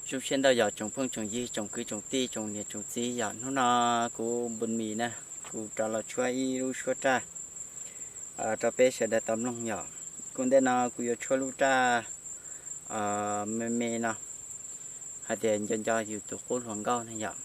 Zoo siab ntau yog tsoom phooj tsoom ywg, tsoom kwv tsoom tij, tsoom niam tsoom txiv, yog hnub no kuv Npun Mis na, kuv rov los tshuab ib lub suab raj rau peb sawv daws tau mloog yom. Kuv ntej no kuv yuav tshuab lub raj me me no hais tias nco nco yus tus qub hluas nkauj ne yom.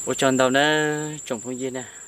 Ua tsaug ntau nawb tsoom phooj ywg na.